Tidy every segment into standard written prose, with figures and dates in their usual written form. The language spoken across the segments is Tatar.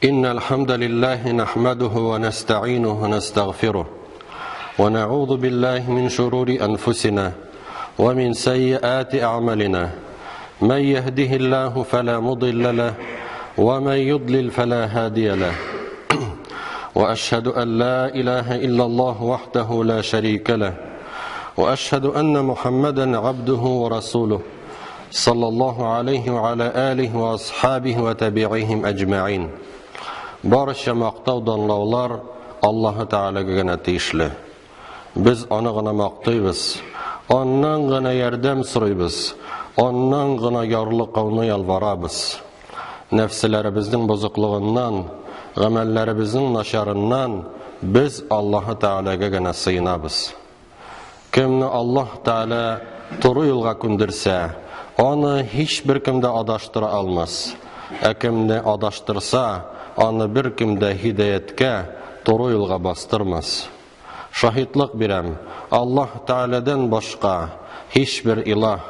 إن الحمد لله نحمده ونستعينه ونستغفره ونعوذ بالله من شرور أنفسنا ومن سيئات أعمالنا من يهده الله فلا مضل له ومن يضلل فلا هادي له وأشهد أن لا إله إلا الله وحده لا شريك له وأشهد أن محمدا عبده ورسوله صلى الله عليه وعلى آله وأصحابه وتابعيهم أجمعين. Барча мактау данлаулар Аллаһы Тәгаләгә генә тиешле. Без аны гына мактыйбыз, аннан гына ярдәм сорыйбыз, аннан гына ярлыкауны ялварабыз. Нәфселәребезнең бозыклыгыннан, гамәлләребезнең начарыннан без Аллаһы Тәгаләгә генә сыенабыз. Кемне Аллаһ Тәгалә туры юлга күндерсә, аны һичбер кем дә адаштыра алмас. Ә кемне адаштырса, аны беркем дә һидаяткә, туры юлга бастырмас. Шаһитлык бирәм, Аллаһ Тәгаләдән башка һичбер илаһ,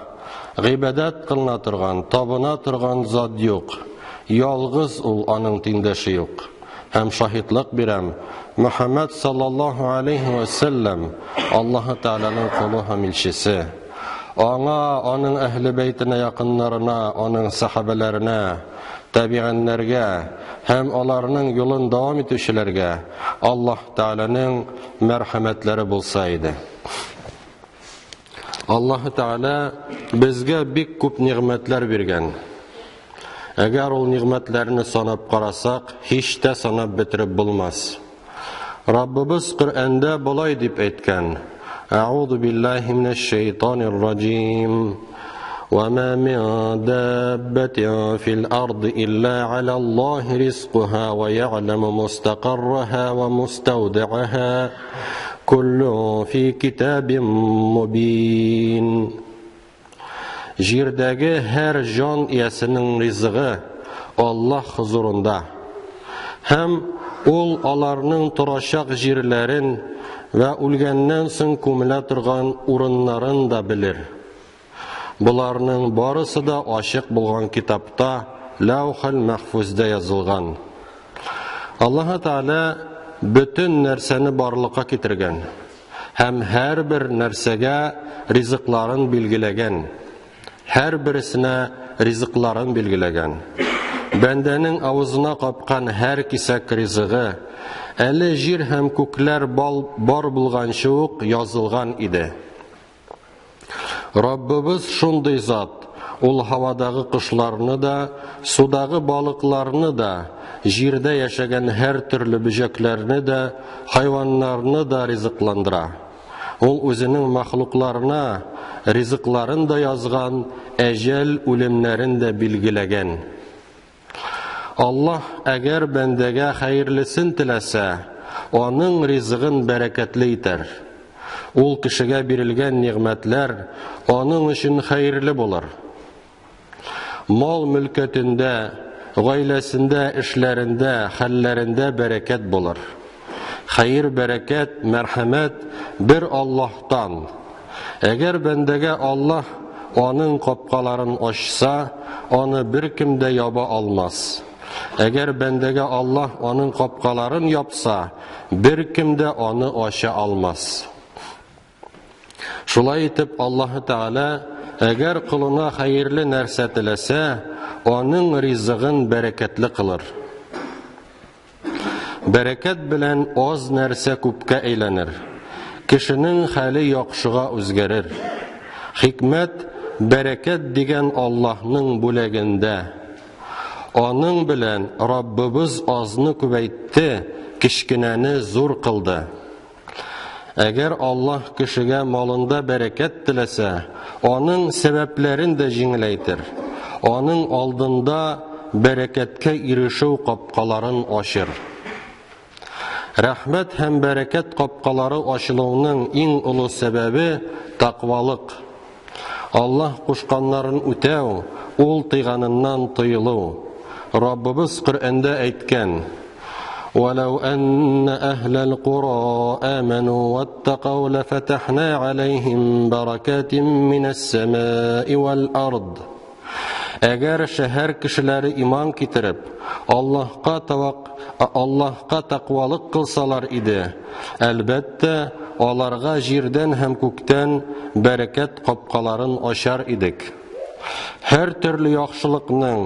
гыйбадәт кылына торган, табына торган зат юк. Ялгыз ул, аның тиңдәше юк. Һәм шаһитлык бирәм, Мөхәммәд саллаллаһу алейһи вә сәлләм Аллаһы Тәгаләнең колы һәм илчесе. Аңа, аның әһле бәйтенә якыннарына, аның сәхабәләренә, табигыннәргә һәм аларның юлын дәвам итүчеләргә Аллаһ Тәгаләнең мәрхәмәтләре булса иде. Аллаһы Тәгалә безгә бик күп нигъмәтләр биргән. Әгәр ул нигъмәтләрне санап карасак, һич тә санап бетереп булмас. Раббыбыз Коръәндә болай дип әйткән: Әгъузу биллаһи минәш шәйтанир раҗим. Ва ма мин даббатин фил арды илля алаллаһи ризкуха ва я'ламу мустақарраха ва мустаудааха куллун фи китабин мубин. Җирдәге һәр җан иясенең ризыгы Аллаһ хозурында. Һәм ул аларның торачак җирләрен вә үлгәннән соң күмелә торган урыннарын да белер. Боларның барысы да ачык булган китапта, Ләүхел Мәхфүздә язылган. Аллаһы Тәгалә бөтен нәрсәне барлыкка китергән. Һәм һәрбер нәрсәгә ризыкларын билгеләгән. Һәрбересенә ризыкларын билгеләгән. Бәндәнең авызына капкан һәр кисәк ризыгы әле җир һәм күкләр бар булганчы ук язылган иде. Раббыбыз шундый зат, ул һавадагы кошларны да, судагы балыкларны да, җирдә яшәгән һәр төрле бөҗәкләрне дә, хайваннарны да ризыкландыра. Ул үзенең махлукларына ризыкларын да язган, әҗәл үлемнәрен дә билгеләгән. Аллаһ әгәр бәндәгә хәерлесен теләсә, аның ризыгын бәрәкәтле итәр. Ул кешегә бирелгән нигъмәтләр аның өчен хәерле булыр. Мал-мөлкәтендә, гаиләсендә, эшләрендә, хәлләрендә бәрәкәт булыр. Хәер, бәрәкәт, мәрхәмәт бер Аллаһтан. Әгәр бәндәгә Аллаһ аның капкаларын ачса, аны беркем дә яба алмас. Әгәр бәндәгә Аллаһ аның капкаларын япса, беркем дә аны ача алмас. Шулай итеп, Аллаһы Тәгалә әгәр колына хәерле нәрсә теләсә, аның ризыгын бәрәкәтле кылыр. Бәрәкәт белән аз нәрсә күпкә әйләнер. Кешенең хәле яхшыга үзгәрер. Хикмәт, бәрәкәт дигән Аллаһның бүләгендә. Аның белән Раббыбыз азны күбәйтте, кечкенәне зур кылды. Әгәр Аллаһ кешегә малында бәрәкәт теләсә, аның сәбәпләрен дә җиңеләйтер. Аның алдында бәрәкәткә ирешү капкаларын ачыр. Рәхмәт һәм бәрәкәт капкалары ачылуның иң олы сәбәбе тәкъвалык. Аллаһ кушканнарын үтәү, ул тыйганыннан тыелу. Раббыбыз Коръәндә әйткән: "Валау анна әһләл кура аману ваттакау лафатахна алейхим баракатин минәс самаи вал ард". Әгәр шәһәр кешеләре иман китереп, Аллаһка тавак Аллаһка тәкъвалык кылсалар иде, әлбәттә, аларга җирдән һәм күктән бәрәкәт капкаларын ачар идек. Һәр төрле яхшылыкның,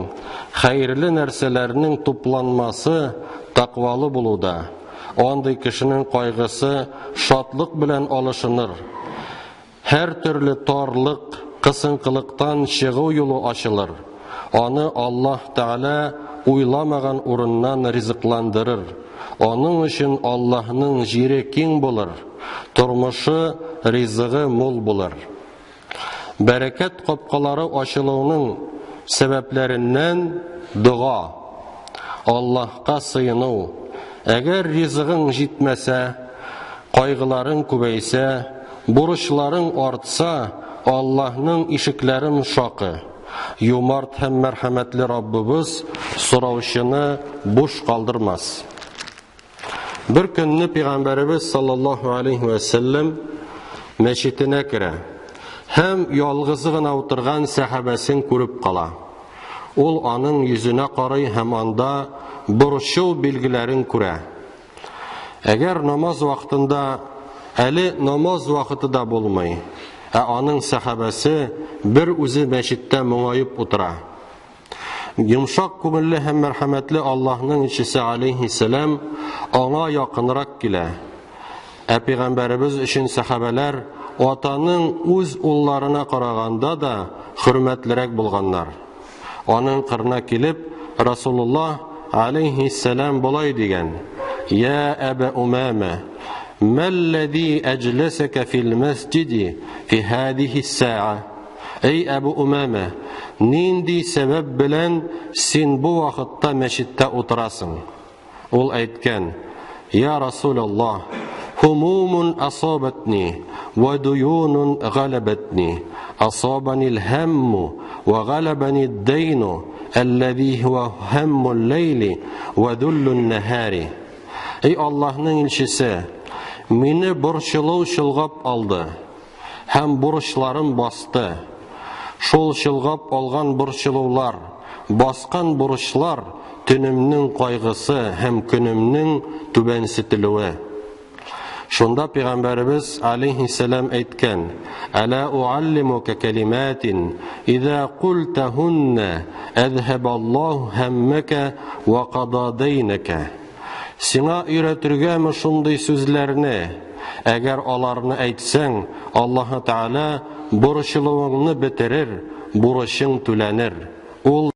хәерле нәрсәләрнең тупланмасы тәкъвалы булуда. Андый кешенең кайгысы шатлык белән алышыныр. Һәр төрле тарлык, кысынкылыктан чыгу юлы ачылыр. Аны Аллаһ Тәгалә уйламаган урыннан ризыкландырыр. Аның өчен Аллаһның җире киң булыр, тормышы, ризыгы мул булыр. Бәрәкәт капкалары ачылуның сәбәпләреннән дога, Аллаһка сыену. Әгәр ризыгың җитмәсә, кайгыларың күбәйсә, бурычларың артса, Аллаһның ишекләрен шакы. Юмарт һәм мәрхәмәтле Раббыбыз сораучыны буш калдырмас. Бер көнне пәйгамбәребез саллаллаһу алейхи ва сәлләм мәчетенә керә һәм ялгызы гына утырган сәхабәсен күреп кала. Ул аның йөзенә карый һәм анда борчу билгеләрен күрә. Әгәр намаз вакытында әле намаз вакыты да булмый, ә аның сәхабәсе бер үзе мәчеттә моңаеп утыра. Йомшак күңелле һәм мәрхәмәтле Аллаһның илчесе алейһиссәлам аңа якынрак килә. Ә пәйгамбәребез өчен сәхабәләр атаның үз улларына караганда да хөрмәтлерәк булганнар. Аның кырына килеп, Расулуллаһ алейһиссәлам болай дигән: "Я Әбә Умама, мәлләзи әҗләсәкә фил мәсҗиди фи һадиһи сәа?" Эй Әбу Умама, нинди сәбәп белән син бу вакытта мәчеттә утырасың? Ул әйткән: Я Расулаллаһ, һумумун асабатни ва дуюнун галабатни. Асабани ал-хамму ва галабани ад-дайну аллази хуа хаммул лейли ва дуллун нахари. Эй Аллаһның илчесе, мине борчылу чолгап алды һәм бурычларым басты. Шул чолгап алган борчылулар, баскан бурычлар төнемнең кайгысы һәм көнемнең түбәнсетелүе. Шунда пәйгамбәребез алейһиссәлам әйткән: "Әла уаллимука калиматин иза культахунна азһабаллаһу һаммака ва када дайнака." Сиңа өйрәтергәме шундый сүзләрне? Әгәр аларны әйтсәң, Аллаһы Тәгалә борчылуыңны бетерер, бурычың түләнер. Ул